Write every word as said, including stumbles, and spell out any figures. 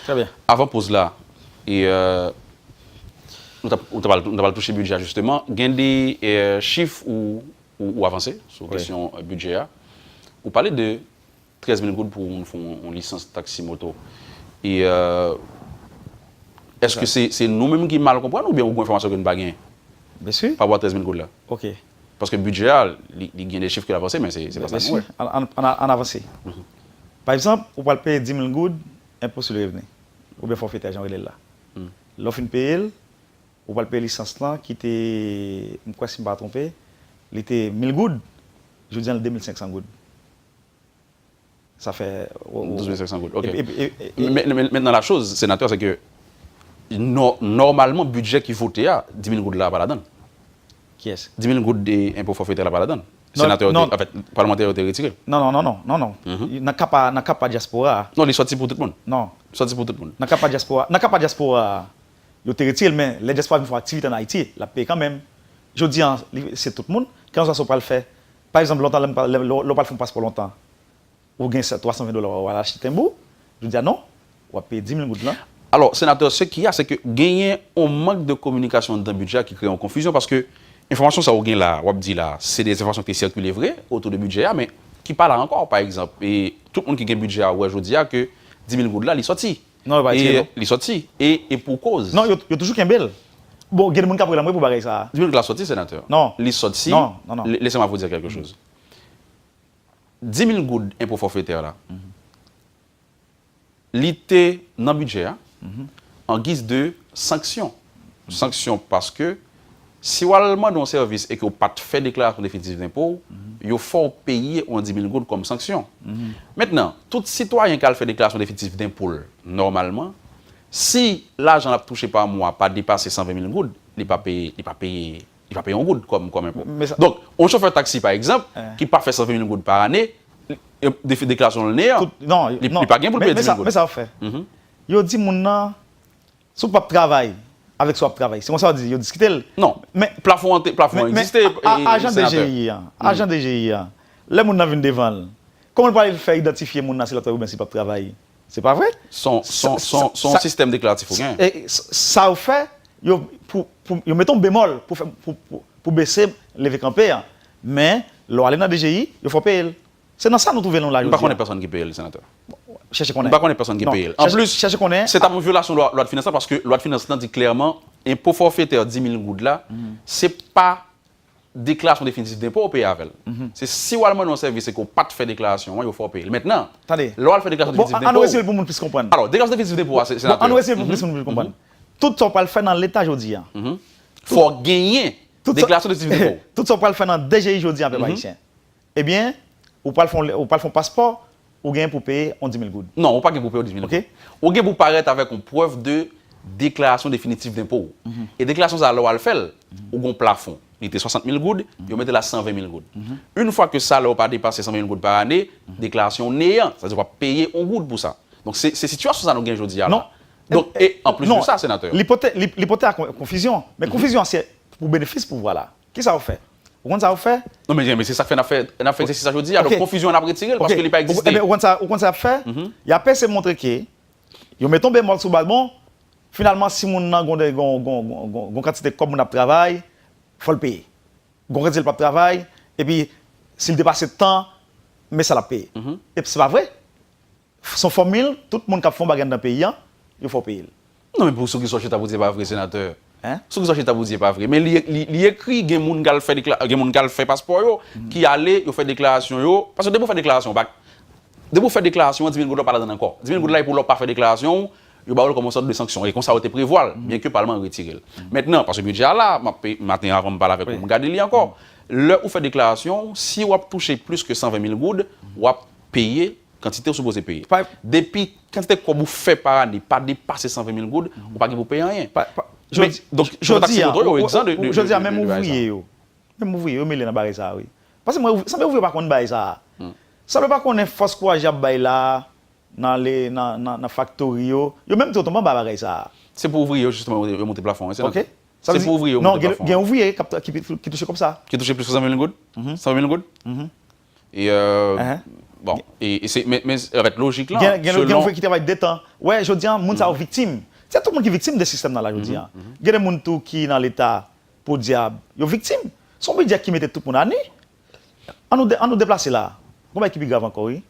Trè byen. Avan poz la, e, euh, nou t ap, nou t ap al, nou t ap al touche bidjè a, jisteman. Gen de, euh, chif ou, ou, ou avanse sou kesyon, euh, bidjè a. Ou pale de trèz mil goud pou moun fè yon, yon lisans taksi moto. E, euh, èske se, se nou menm ki mal konprann oubyen ou gen enfòmasyon ke n pa gen pa rapò a trèz mil goud la? Ok. Paske bidjè a, li, li gen de chif ke l avanse, men se, se pa sa nou wè. An, an, an, an avanse. Pa egzanp, ou pral peye dis mil goud enpo sou le revni, oubyen fòfetè, jan yo rele l la. Lè w fin peye l, ou pral peye lisans lan ki te, m kwè si m pa twonpe, li te mil goud, jodi a l de mil senk san goud. Sa fè, w, w, douz mil senk san goud, ok. Epi, epi, epi, Men, men, men, mentnan la choz, senatè, se ke nò-, nòmalman, bidjè ki vote a, dis mil goud la pa ladan l. Kiyès? Dis mil goud de enpo fòfetè la pa ladan l. Non, senatè yo te, non. Anfèt, palmantè yo te retire l. Non, non, non, non, non, non. Nan ka pa, nan ka pa dyaspora a. Non, li sòti pou tout moun. Non. Sòti pou tout moun. Nan ka pa dyaspora, nan ka pa dyaspora a, yo te retire l, men lè dyaspora vin fè aktivite ann Ayiti, l ap peye kanmenm. Jodi a, li, se tout moun. Kèlkanswa sa w pral fè. Pa egzanp, lontan, lè m pa-, lè, lè, lè w pral fè yon paspò lontan, ou gen sa, twa san ven dola, w al achte tenb ou. Jodi a, non. W ap peye dis mil goud lan. Alò, senatè, se ki a, se ke genyen yon mank de kominikasyon anndan bidjè a ki kreye yon konfizyon, paske enfòmasyon sa ou gen la, w ap di la, se de enfòmasyon ki te sikile vre, otou de bidjè a, men ki pa la ankò, pa egzanp. E tout moun ki gen bidjè a wè jodi a ke dis mil goud la, li sòti. Non, yo pa retire, non. Li sòti. E, e pou koz. Non, yo, yo toujou kenbe l. Bon, gen moun k ap rele m wi pou bagay sa a. Dis mil goud la sòti, senatè. Non. Li sòti. Non, non, non. Lè-, laissez-moi vous dire quelque chose. Dis mil goud enpo fòfetè la, li te nan bidjè a an giz de sanksyon. Sanksyon paske si w al mande yon sèvis e ke w pa t fè deklarasyon definitif denpo w, yo fè w peye yon dis mil goud kòm sanksyon. Mentnan, tout sitwayen k al fè deklarasyon definitif denpo l nòmalman, si lajan l ap touche pa mwa pa depase san ven mil goud, li pa peye, li pa peye, li pa peye yon goud kòm, kòm enpo. Donk, yon chofè taksi, pa egzanp, ki pa fè san ven mil goud pa ane, e, de-, deklarasyon l neyan. Li, li pa gen pou l peye dis mil goud. Men sa w fè. Yo di moun nan, si w p ap travay, avèk sa w ap travay. Se konsa yo di, yo diskite l. Non, men plafon an te, plafon an egziste, e, ajan senatè. D G I an, ajan D G I an, lè moun nan vin devan l, kòman l pral fè idantifye moun nan si l ap travay oubyen si l p ap travay? Se pa vre? Se yon, se yon, se yon sistèm deklaratif ou gen. E, s-, sa yo fè, yo, pou, pou, yo mete yon bemòl pou fè, pou, pou, pou bese leve kanpe an. Men, lè w ale nan D G I, yo fè w peye l. Se nan sa nou twouve nou la jodi a. M pa konnen pèsonn ki peye l, senatè. Chèche konnen. M pa konnen pèsonn ki peye l. Anplis, chèche konnen, se t ap yon vyolasyon lwa, lwa de finans lan, paske lwa de finans lan di klèman, enpo fòfetè dis mil goud la, se pa deklarasyon definitif denpo w peye avè l. Se si w al mande yon sèvis e ke w pa t fè deklarasyon an, yo fè w peye l. Mentnan, lè w al fè deklarasyon definitif denpo w, ann resime l pou moun plis konprann. Alò, deklarasyon definitif denpo a, se, senatè. Ann resime l pou plis moun plis konprann. Tout sa w pral fè nan Leta jodi a. Fò w genyen deklarasyon definitif denpo w. Tout sa w pral fè nan D G I jodi a, pèp ayisyen. Ebyen, ou pral fè yon, ou pral fè yon paspò, ou gen pou peye yon dis mil goud. Non, ou pa gen pou peye yon dis mil goud. Ou gen pou parèt avèk yon prèv de deklarasyon definitif denpo w. E deklarasyon sa a, lè w al fè l, ou gen yon plafon. Li te swasant mil goud, yo mete l a san ven mil goud. Yon fwa ke salè w pa depase san ven mil goud pa ane, deklarasyon w neyan. Sa vle di w p ap peye yon goud pou sa. Donk, se, se sitiyasyon sa nou gen jodi a la. Donk, e anplis de sa, senatè. Li pote, li, li pote a kon-, konfizyon. Men konfizyon an, se pou benefis pouvwa la. Kisa w fè? Ou konn sa w fè? Non, men, men se sa k fè n ap fè, n ap fè egzèsis sa jodi a. Donk, konfizyon an, n ap retire l paske li pa egziste. Ebyen, ou konn sa, ou konn sa y ap fè? Y ap eseye montre ke yo mete yon bemòl sou bal. Bon, finalman, si moun nan gon de, gon, gon, gon, gon, gon kantite kòb moun ap travay, fò l peye. Gon kantite l p ap travay, epi si l depase tan, men sa l ap peye. Epi se pa vre. Se yon fòmil, tout moun k ap fè yon bagay anndan peyi a, yo fè w peye l. Non, men pou sou ki sa w chita pou di e pa vre, senatè. Sou ki sa w chita pou di e pa vre. Men li, li, li ekri, gen moun k al fè dekla-, gen moun k al fè paspò yo, ki ale, yo fè deklarasyon yo. Paske depi w fè deklarasyon, w pa, depi w fè deklarasyon an, dis mil goud la pa ladan l ankò. Dis mil goud la, e pou lè w pa fè deklarasyon w, yo ba w l kòm yon sòt de sanksyon. E konsa, yo te prevwa l, byenke palman an retire l. Mentnan, paske bidjè a la, m ap pe-, maten avan m pale avèk ou, m gade li ankò. Lè ou fè deklarasyon w, si w ap touche plis ke san ven mil goud, w ap peye kantite ou sipoze peye. Depi kantite kòb ou fè pa ane pa depase san ven mil goud, ou pa gen pou peye anyen. Men, donk, chofè taksi moto yo egzan de, de, de, de, de bagay sa. Jodi a, menm ouvriye yo, menm ouvriye yo mele nan bagay sa a, wi. Paske mwen, sanble ouvriye yo pa konn bagay sa a. Sanble yo pa konnen fòs kouraj y ap bay la, nan le, nan, nan, nan faktori yo. Yo menm tou yo tonbe anba bagay sa a. Se pou ouvriye yo, jisteman, yo monte plafon an, se nan. Se pou ouvriye yo monte plafon an. Non, gen, gen ouvriye k ap, ki, ki touche kòb sa. Ki touche plis ke san ven mil goud? San ven mil goud? E, euh, bon, e, e se, men, men rèt lojik la, gen, gen, gen moun ki travay detan. Wè, jodi a, moun sa yo viktim. Se tout moun ki viktim de sistèm nan la jodi a. Gen de moun tou ki nan leta podyab, yo viktim. Se yon bidjè ki mete tout moun ani. An nou, de- an nou deplase la. Gon bagay ki pi grav ankò, wi.